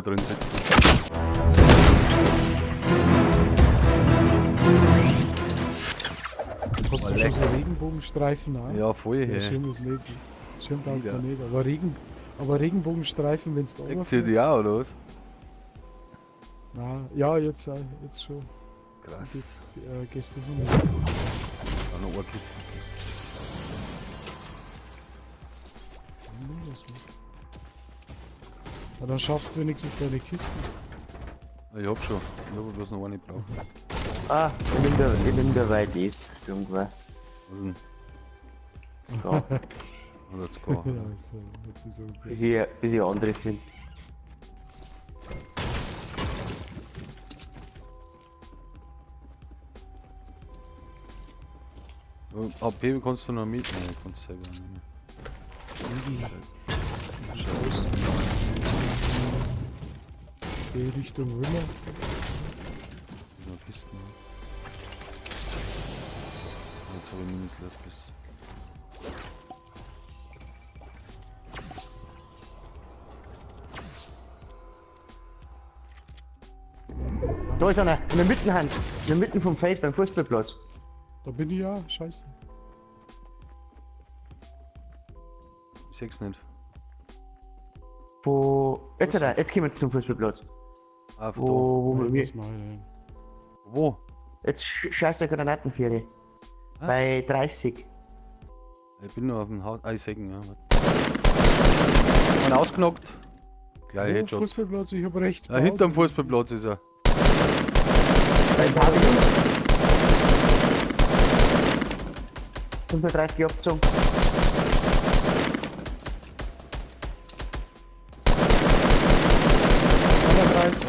er drin sitzt. Hast du schon so Regenbogenstreifen auch? Ja, voll, Der hey. Schirm ist nicht. Schirm taugt Ja. mir nicht. Aber, Regenbogenstreifen, wenn du Deckt sie die auch, oder was? Nein, ja, jetzt, auch, jetzt schon. Krass. Die, gehst du von mir. Auch noch eine Kiste. Was mit. Ja, dann schaffst du wenigstens deine Kisten. Ich hab schon. Ich hab bloß noch eine gebraucht. Ah, ich nimm dabei das Sturmgewehr. Was denn? Ja, Oder das K. Ja, so, jetzt ist okay. bis ich andere finde. AP kannst du noch mitnehmen, kannst du selber nehmen. Scheiße. Die Richtung Römer. Noch Kisten. ne? Jetzt habe ich minus bis. Da ist einer, in der Mitte, Hans. In der Mitte vom Feld beim Fußballplatz. Da bin ich ja, scheiße. Ich seh's nicht. Wo. Jetzt, oder? Jetzt kommen wir zum Fußballplatz. Ah, von da. Wo, wo Ja, wir. was mach ich denn? Wo? Jetzt scheißt der Granatenfuhre. Ah. Bei 30. Ich bin nur auf dem Haus. Ah, ich seh ihn, ja. Warte. Einer ausgenockt. Gleich Wo, Headshot. Fußballplatz, ich hab rechts. Ah, hinterm Fußballplatz ist er. Beim Pavillon. 35 abgezogen.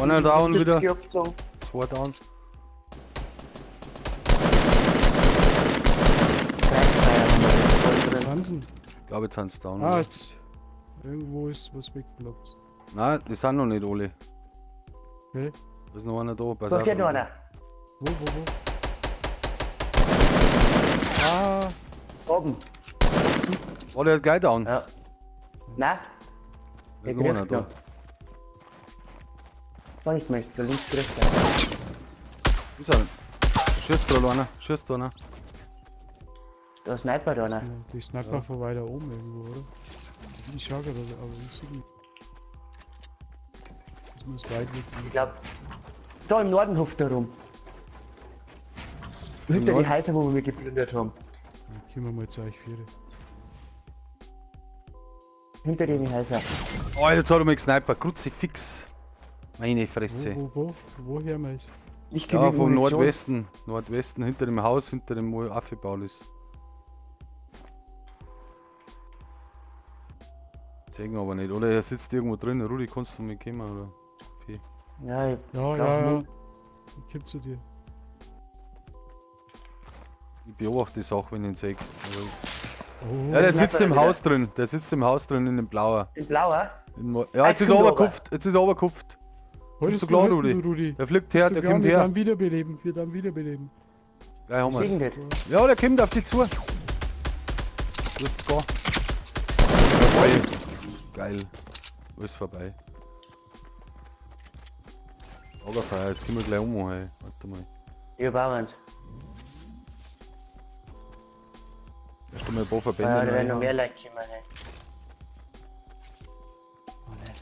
Einer down wieder. 70 abgezogen. Zwei down. 30 Was sind sie denn? Ich glaube, jetzt sind sie down. Ah, oder? jetzt. Irgendwo ist was weggeblockt. Nein, die sind noch nicht alle. Okay. Da ist noch einer da. Pass Da auf. steht noch einer. Wo? Ah, Oben. Oh, der hat gleich down. Ja. Nein, Da ist der noch einer kriegt da. noch. War nicht mehr, der links kriegt er. Ist er? Schießt gerade einer. Schießt einer. Da Sniper da einer. die Sniper von weiter oben irgendwo, oder? Ich schau gerade, aber ich sehe nicht. Das muss weit weg sein. Ich glaub, da im Norden hupft er rum. Hinter die Norden? Häuser, wo wir geplündert haben. Dann kommen wir mal zu euch vier. Hinter den Häuser. Oh, jetzt hat er mich gesnipert. Kruzifix. Meine Fresse. Wo, woher wir es? Ich Ja, genügend vom Munition. Nordwesten. Nordwesten, hinter dem Haus, hinter dem, wo aufgebaut ist. Zeigen aber nicht, oder? Er sitzt irgendwo drin. Rudi, kannst du mitkommen, oder? P. Ja, ich Ja, glaub ja, ja. nicht. Ich komm zu dir. Ich beobachte das auch, wenn ich ihn sehe. Aber- Oh, Ja, der Sniper sitzt im wieder. Haus drin. Der sitzt im Haus drin, in dem Blauer. Im Blauer? Ja, jetzt Ah, ist er kommt runtergekupft. Jetzt ist er runtergekupft. Holst du klar, holst Rudi? du, Rudi? Der fliegt her, Bist du der klar? kommt Wir her. dann wiederbeleben, wir dann wiederbeleben. Gleich haben Ich seh ihn wir's. nicht. Ja, der kommt auf dich zu. Let's go. Jawohl. Geil. Alles vorbei. Lagerfeuer, jetzt können wir gleich um, hey. Warte mal. Ich hab auch eins. Erst einmal ein paar Verbände. Ja, da werden noch rein. mehr Leute kommen. Hey. Oh, nein.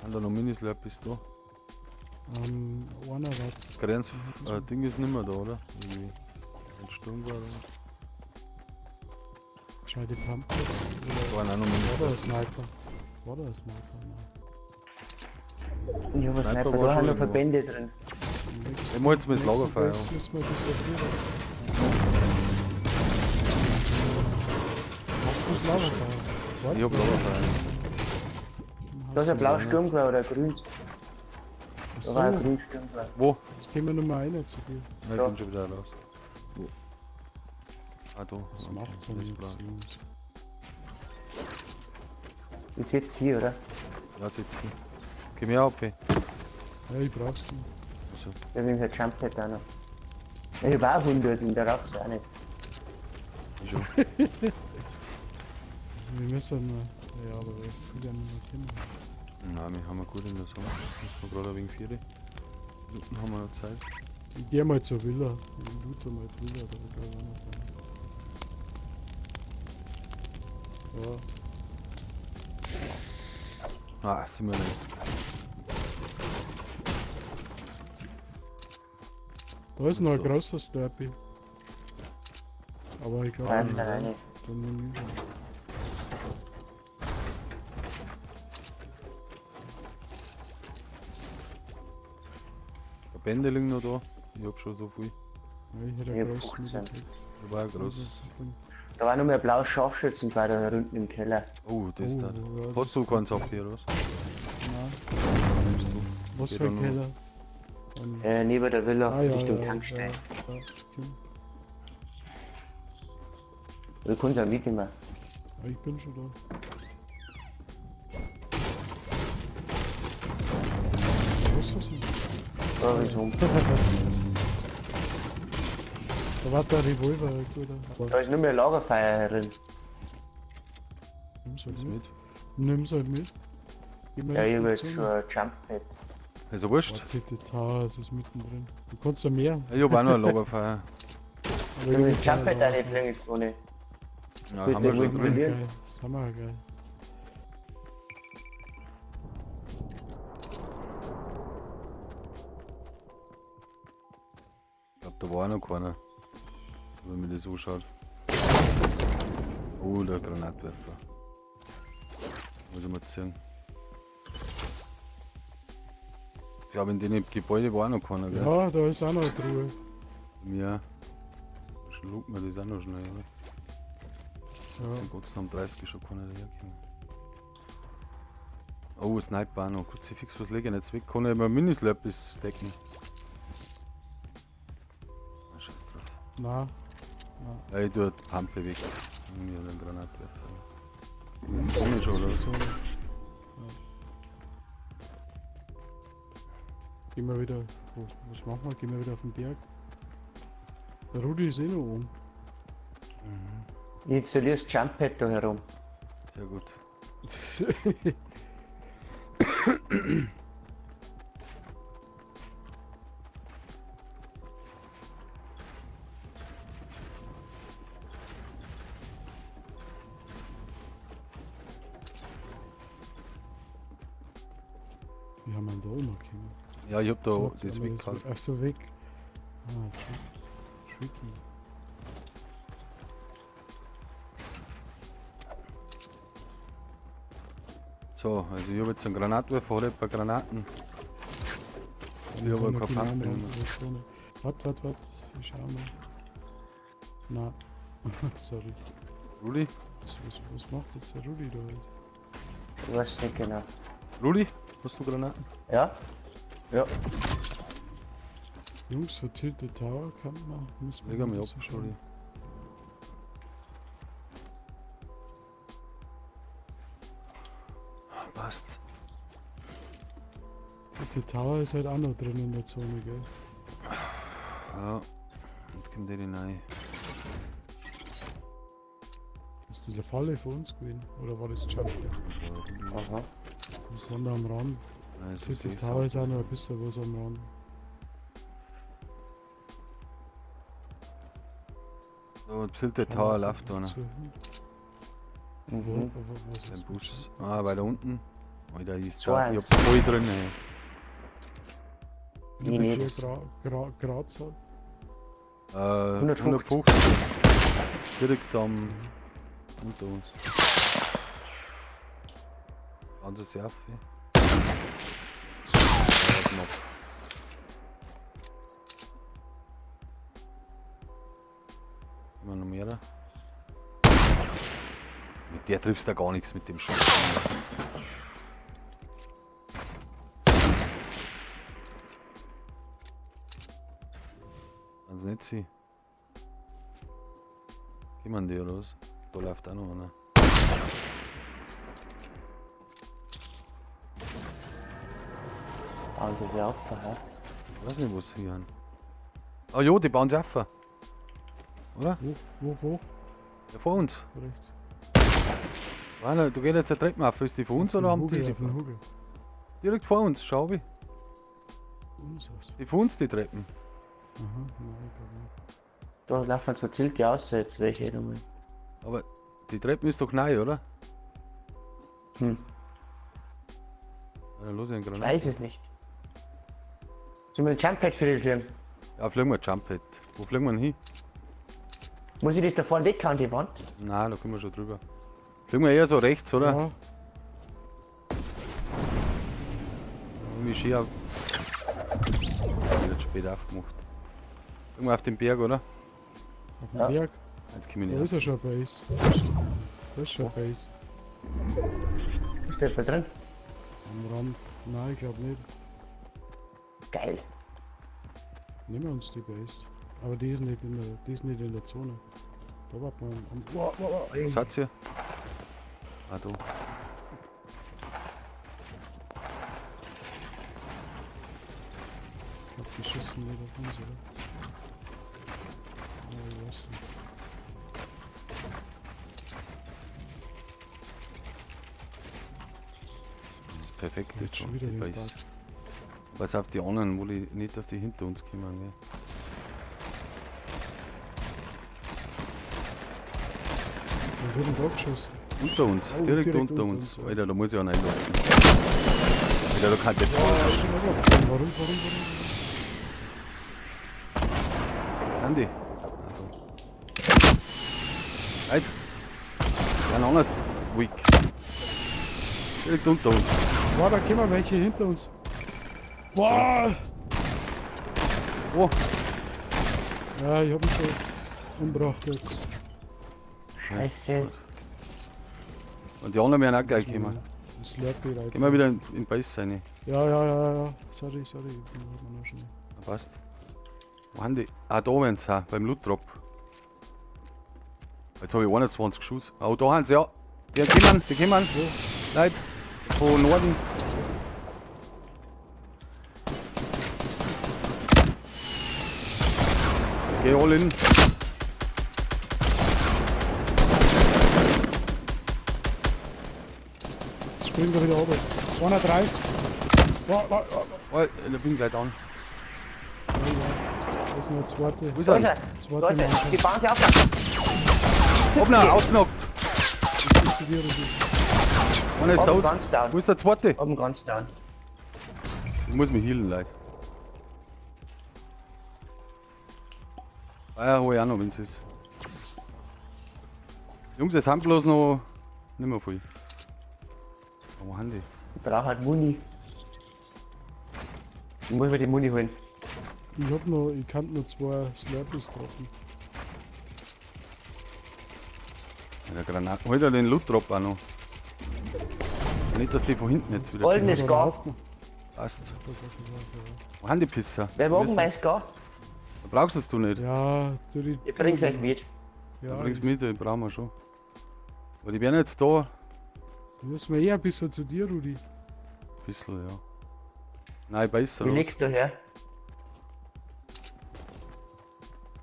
Sind da noch Minislurpees da? Einer war's. Grenz, Ding ist nicht mehr da, oder? Irgendwie. Ein Sturm war, oder? Schau die Pumpe. Da waren auch noch War da Minislurpees. ein Sniper? War da ein Sniper? Nein. Ich hab einen Sniper Sniper, war da schon haben noch irgendwo. Verbände drin. Nächsten- Ich mach jetzt mit nächsten Lagerfeuer. Quest müssen wir das ja drüber. Hast du das Lagerfeuer? Warte, Ich hab Lagerfeuer. Da ist ein blauer ja. Sturmgewehr oder ein grünes. Ach Da war ein so, grünes Sturmgewehr. Wo? jetzt können wir noch mal einer zu dir. Nein, ich Da. bin schon wieder raus. Wo? Ah, da. Was Okay, macht's denn das ist jetzt, blau. Jungs? Jetzt sitzt hier, oder? Ja, sitzt hier. Komm her, AP. Ja, ich brauch's nicht. Also, Ja, wegen der Jump Pad auch noch. Ich hab auch 100 und der rauchst auch nicht. ich schon. Wir müssen mal. Ja, aber ich will ja nicht mehr hin. Nein, wir haben ja gut in der Sonne. Müssen wir gerade ein wenig vier. Minuten haben wir noch Zeit. Ich geh mal zur Villa. Ich loote mal die Villa, da glaub ich auch noch dran. Ja, Ah, sind wir nicht. da ist noch ein So. großer Slurpee. Aber ich glaube, Nein, nein, nein. dann nehm ich ihn. Verbände liegen noch da. Ich hab schon so viel. Ja, ich hätte Ich einen hab großen 15. mitgekriegt. Da war ja groß. Da war noch mehr blaues Scharfschützen bei da unten im Keller. Oh, das Oh, da. ja, Hast du keinen Saft hier, oder was? Nein. Nimmst du. Was Geht für ein auch noch. Keller? Ein- Neben der Villa, Ah, ja, Richtung ja, Tankstelle. Ja, ja, stimmt. Du kannst ja mitnehmen. Ja, ich bin schon da. Was ist das denn? Da ist um. Da war der Revolver, ein guter. Aber Da ist nur mehr Lagerfeuer drin. nimm's halt Nimm's mit. mit. Nimm's halt mit. Geh mal Ja, ich Richtung hab jetzt Zone. schon ein Jump Pad. Ist ja wurscht. Boah, Tilted Tower, es ist mittendrin. Du kannst ja mehr. Ich hab auch noch ein Lagerfeuer. Aber Ich hab hab den jetzt auch Jump Pad ein auch nicht in die Zone. Ja, Soll ich haben wir den schon wohl drin. probieren? Geil. Das haben wir ja geil. Ich glaub, da war auch noch keiner. Wenn man das anschaut. Oh, der Granatwerfer. Muss ich mal ziehen. Ich glaube, in dem Gebäude war auch noch keiner, gell? Ja, da ist auch noch eine Truhe. Ja. Schlucken wir das auch noch schnell, oder? Ja. Zum Gott sei Dank 30 schon keiner dahergekommen. Oh, Sniper auch noch. Kurz fix was legen, jetzt weg. Kann ich mal Minislurpees decken. Ah, scheiß drauf. Nein. Ja, ich tue die Pampe weg. Irgendwie den Granatwerfer. Das ist komisch, oder? Zone. Ja. Gehen wir wieder. Was machen wir? Gehen wir wieder auf den Berg. Der Rudi ist eh noch oben. Ich installiere das Jump Pad da herum. Sehr gut. Wie haben wir ihn da oben erkennen? Ja, ich hab da So, das aber weggehalten. Ach so, weg. Ah, tricky. So, also ich hab jetzt einen Granatwerfer, hat ein paar Granaten. Dann Ich hab sind aber wir keine genau Pampe am mehr. Rand der Zone. Wart, wart, wart. Ich schau mal. Na. Sorry. Rudi? Was macht jetzt der Rudi da jetzt? Ich weiß nicht genau. Rudi? Hast du Granaten? Ja? Ja. Jungs, so Tilted Tower kann man. Müssen wir Leg mal ein ab, bisschen schauen. Rudi. Passt. Tilted Tower ist halt auch noch drin in der Zone, gell? Ja. Jetzt kommt der rein. Ist diese Falle für uns gewesen? Oder war das Jump? Aha. Wir sind da am Rand. Nein, so Tilted sehe ich's Tower auch. ist auch noch ein bisschen was am Rand. So, Tilted Tower läuft da noch. Mhm. Was Ein ist Bus. Ah, weiter unten. Alter, ich So ich eins. hab's voll drin, ey. Ich nicht. Grad so? 150. 150. Direkt am unter uns. Ganze Surf. Ja, knapp. Immer noch mehr. Mit der triffst du gar nichts mit dem Schuss. Also nicht sie. Kommen die oder was? Da läuft auch noch einer. Bauen sie sich auf, hä? Ich weiß nicht, was sie hier haben. Ah jo, die bauen sich auf. Oder? Wo, wo, wo? Ja, vor uns. Rechts. Warte, du gehst jetzt eine Treppe auf. Ist die von uns Auf oder den haben Hugel, die? auf den Hugel. Direkt vor uns, schau wie. Uns aus. Die von uns die Treppen. Aha, nein, ich glaub nicht. Da laufen zwei Zelte aus, jetzt welche nochmal. Aber die Treppen ist doch neu, oder? Hm. Ja, dann los ich einen Ich Granat. weiß es nicht. Sollen wir ein Jump-Pad für dich fliegen? Ja, fliegen wir Jump Pad. Wo fliegen wir denn hin? Muss ich das da vorne weghauen, die Wand? Nein, da kommen wir schon drüber. Fliegen wir eher so rechts, oder? Ja, Irgendwie schön auf. Wird spät aufgemacht. Fliegen wir auf den Berg, oder? auf dem Ja. Berg. Jetzt komm ich Da nicht. ist ja schon eine Base. Da ist schon eine Base. Ist da etwa drin? Am Rand. Nein, ich glaube nicht. Geil. Nehmen wir uns die Base. Aber die ist nicht in der, die ist nicht in der Zone. Da warten wir am. Wow, wow, wow. Wo seid ihr? Ah, da. Ich glaube, die schießen nicht auf uns, oder? Ja, ich weiß nicht. Das ist perfekt Jetzt jetzt schon schon. wieder Die den Base. Bug. Pass auf die anderen, wo die, nicht, dass die hinter uns kommen. Gell? Wer wird denn da geschossen? Unter uns, Oh, direkt, direkt unter unter uns. uns, ja. Alter, da muss ich auch reinlassen. Alter, da kann jetzt Warum, warum, warum? Sind die? Also. Alter. Ein anderes Weak. Direkt unter uns. Boah, da kommen welche hinter uns. Boah! Oh, Ja, ich hab ihn schon umgebracht jetzt. Scheiße. Und die anderen werden auch gleich kommen. Ein Slurpee rein. Gehen wir wieder in Base rein. Ja, ja, ja, ja. Sorry, sorry. Ich bin halt noch schnell. Na, passt. Wo haben die? Ah, da werden sie auch, beim Loot Drop. Jetzt habe ich 21 Schuss. Oh, da haben sie, ja. Die kommen, die kommen. Leute, von Norden. Geh all in. Jetzt springt er wieder runter. 230. Boah, boah, boah. Oh, ich bin gleich down. Ja, ja. Da ist noch ein zweite. Wo ist Da ist er? er. Da Zweite ist er. Mannschaft. Die bauen sie auf. Hoppla, ausgenockt. Ich bin zu dir, Rudi. Einer ist Oben tot. ganz down. Wo ist der zweite? Oben ganz down. Ich muss mich healen, Leute. Ah ja, hol ich auch noch, wenn's ist. Jungs, es haben bloß noch nicht mehr viel. Wo haben die? Ich brauche halt Muni. Ich muss mir die Muni holen. Ich hab noch, ich kann nur zwei Slurpees treffen. Ja, der Granat. Hol dir den Loot Drop auch noch. Nicht, dass die von hinten jetzt wieder Golden kommen. ist gar. Passt. Das auf jeden Fall, Wo haben die Pisser? Wer Wir morgen wissen- mein Scar? Da brauchst es du nicht. Ja, ja du die. Ich bring's euch mit. Ja, Da bringst mit, den brauchen wir schon. Aber die werden jetzt da. Da müssen wir eher ein bisschen zu dir, Rudi. Bisschen, ja. Nein, besser. Wie legst du her?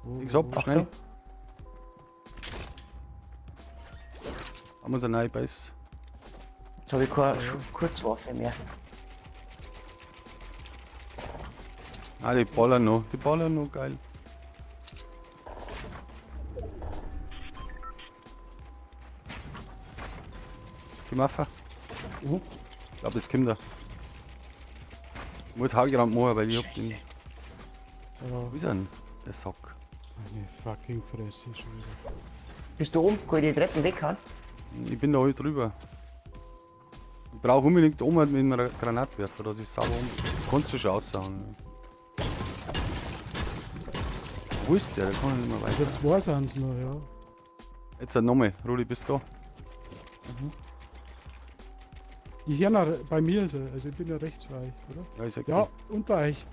Wo, Links wo, ab, wo? schnell. Haben wir so eine neue Base. Jetzt habe ich keine Kurzwaffe mehr. Ah, die ballern noch. Die ballern noch, geil. Die Mafia. Mhm. Ich glaube, jetzt kommt er. Ich muss Hagelrand machen, weil ich hab den. Scheiße. Ja, Wo ist er denn? Der Sack. meine fucking Fresse schon wieder. Bist du oben? Kann ich die Treppen weghauen? Ich bin da heute drüber. Ich brauche unbedingt oben mit dem Granatwerfer, dass ich sauber um. Kannst du schon aussauen. Wo ist der? Der kann ich nicht mehr Also weiter. zwei sind's noch, ja. Jetzt halt nochmal. Rudi, bist du da? Ich höre noch, bei mir ist er, also ich bin ja rechts bei euch, oder? Ja, ich sag Ja, dir, unter euch.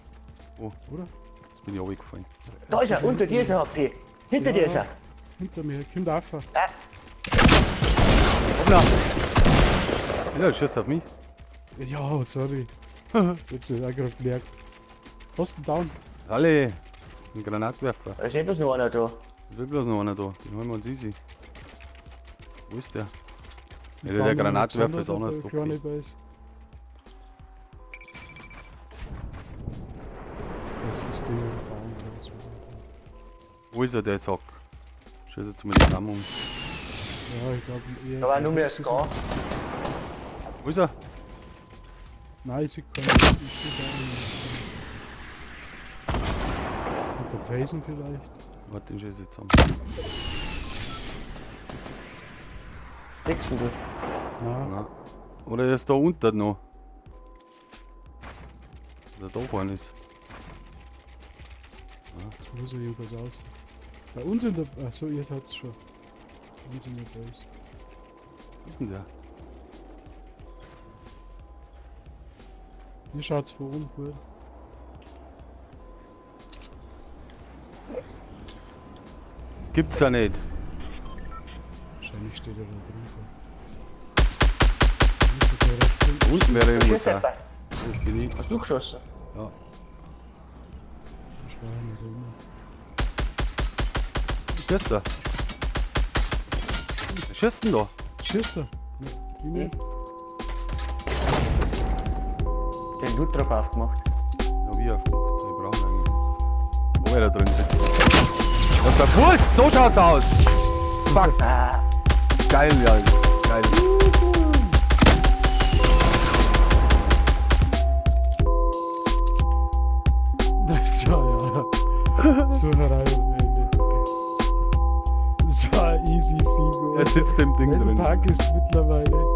Wo? Oder? Jetzt bin ich runtergefallen. Da ist er, unter dir ist er, HP. Hinter Ja, dir ist ja. er. Hinter mir, kommt auf. Ah, Hoppla! Ja, schießt auf mich. Ja, sorry. Ich hab's jetzt auch gerade gemerkt. Hast du down? Alle! Ein Granatwerfer. da ist eh bloß noch einer da. Es will bloß noch einer da. Den holen wir uns easy. Wo ist der? Ja, der Granatwerfer ist auch noch so Kleine okay. Base. Das ist der Baum oder so. Wo ist er, der Sack? Schieß jetzt mal die Flamme um. Ja, ich glaube eher. Da war nur mehr das ist Scar. Wo ist er? Nein, ich sehe keinen. Ich schieße auch nicht. Mit der Felsen vielleicht. Warte, den schieß ich zusammen. Nix denn du? Nein, Na. Oder er ist da unten noch. Oder da vorne ist. das muss ja jedenfalls aus. Bei uns in der. Achso, ihr seid's schon. Bei uns in der Base. Wo ist denn der? Hier schaut's von oben gut. Gibt's ja nicht. Wahrscheinlich steht er da drunter. Ist er da rechts unten? Unten wäre Du irgendwo schießt jetzt. da. Das bin ich. Hast du geschossen? Ja. Ich war ja nicht immer. Schießt er? Schießt denn da? Schießt er? Ne, ich nicht. Den Loot drauf aufgemacht. Ja, wie aufgemacht. Ich brauche eigentlich. Wo er da drin sitzt. Das ist der Fuß! So schaut's aus! Fuck! Ah, Geil, ja. Geil. Das war ja. Sucherei am Ende. Das war easy Sieg. Er sitzt im Ding Welchen drin. Tag ist mittlerweile?